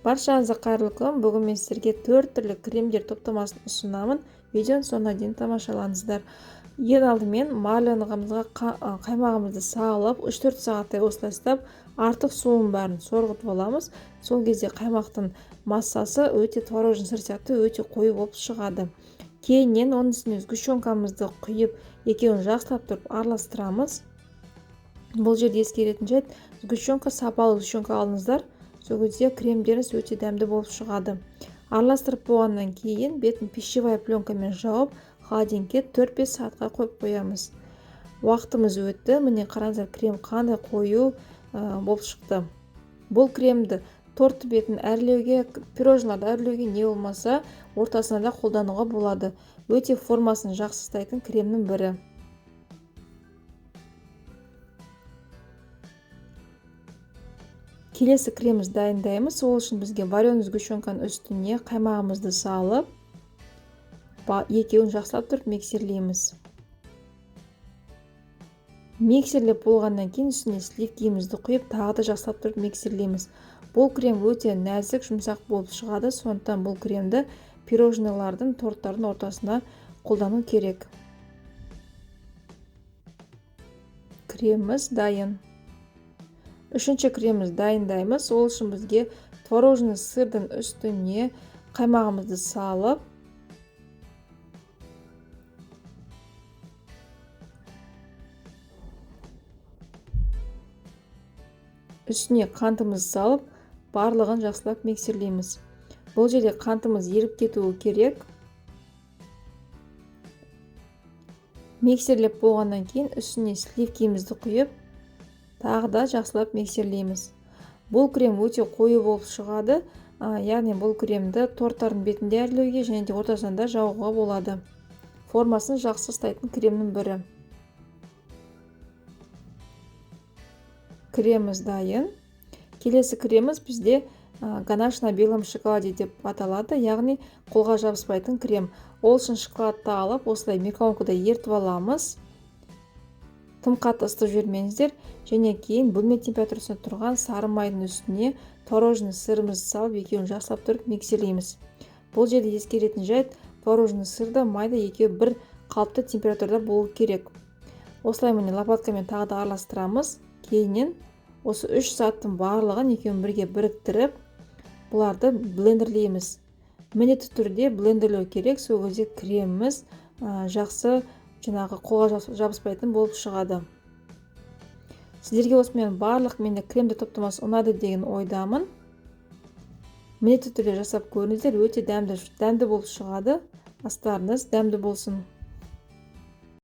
Баршаңызға қайырлы күн. Бүгін мен сіздерге 4 түрлі кремдер топтамасын ұсынамын. Видеоның соңына дейін тамашалаңыздар. Ең алдымен марленғымызға қаймағымызды салып, 3-4 сағаттай осылай ұстап, артық суын бәрін сорғытып аламыз. Сол кезде қаймақтың массасы өте творожный сыр сияқты өте қою болып шығады. Кейіннен оның үстіне сгущенкамызды құйып, екеуін жақсылап тұрып араластырамыз. Бұл жерде ескеретін жайт, сгущенка сапалы сгущенка алыңыздар, сол кезде кремдеріңіз өте дәмді болып шығады. Араластырып болғаннан кейін бетін пищевая пленкамен жауып, холодильникке 4-5 сағатқа қойып қоямыз. Уақытымыз өтті. Міне қараңыздар, крем қандай қою болып шықты. Бұл кремді торт бетін әрлеуге, пирожныйларды әрлеуге, не болмаса ортасына да қолдануға болады. Өте формасын жақсы ұстайтын кремнің бірі. Келесі кремімізді дайындаймыз. Ол үшін бізге вареный сгущенканың үстіне қаймағымызды салып, екеуін жақсылап тұрып миксерлейміз. Миксерлеп болғаннан кейін үстіне сливкимізді құйып, тағы да жақсылап тұрып миксерлейміз. Бұл крем өте нәзік, жұмсақ болып шығады, сондықтан бұл кремді пирожныйлардың, торттардың ортасына қолдану керек. Креміміз дайын. Үшінші кремімізді дайындаймыз. Ол үшін бізге творожный сырдың үстіне қаймағымызды салып, үстіне қантымызды салып, барлығын жақсылап миксерлейміз. Бұл жерде қантымыз еріп кетуі керек. Миксерлеп болғаннан кейін үстіне сливкимізді құйып, тағы да жақсылап миксерлейміз. Бұл крем өте қою болып шығады, яғни бұл кремді торттардың бетінде әрлеуге және де ортасында да жағуға болады. Формасын жақсы ұстайтын кремнің бірі. Креміміз дайын. Келесі креміміз бізде ганаш на белом шоколаде деп аталады, яғни қолға жабыспайтын крем. Ол үшін шоколадты алып, осылай микроволновкада ерітіп аламыз. Тым қатты ысытып жібермеңіздер. Және кейін бөлме температурасында тұрған сары майдың үстіне творожный сырымызды салып, екеуін жақсылап тұрып миксерлейміз. Бұл жерде ескеретін жайт, творожный сыр да май да екеуі бір қалыпты температурада болу керек. Осылай міне лопаткамен тағы да араластырамыз. Кейіннен осы 3 сағаттың барлығын екеуін бірге біріктіріп, бұларды блендерлейміз. Міндетті түрде блендерлеу керек, сол кезде креміміз жақсы жаңағы қолға жабыспайтын болып шығады. Сіздерге осымен барлық менде кремді топтамасы ұнады деген ойдамын. Міндетті түрде жасап көріңіздер, өте дәмді болып шығады. Астарыңыз дәмді болсын.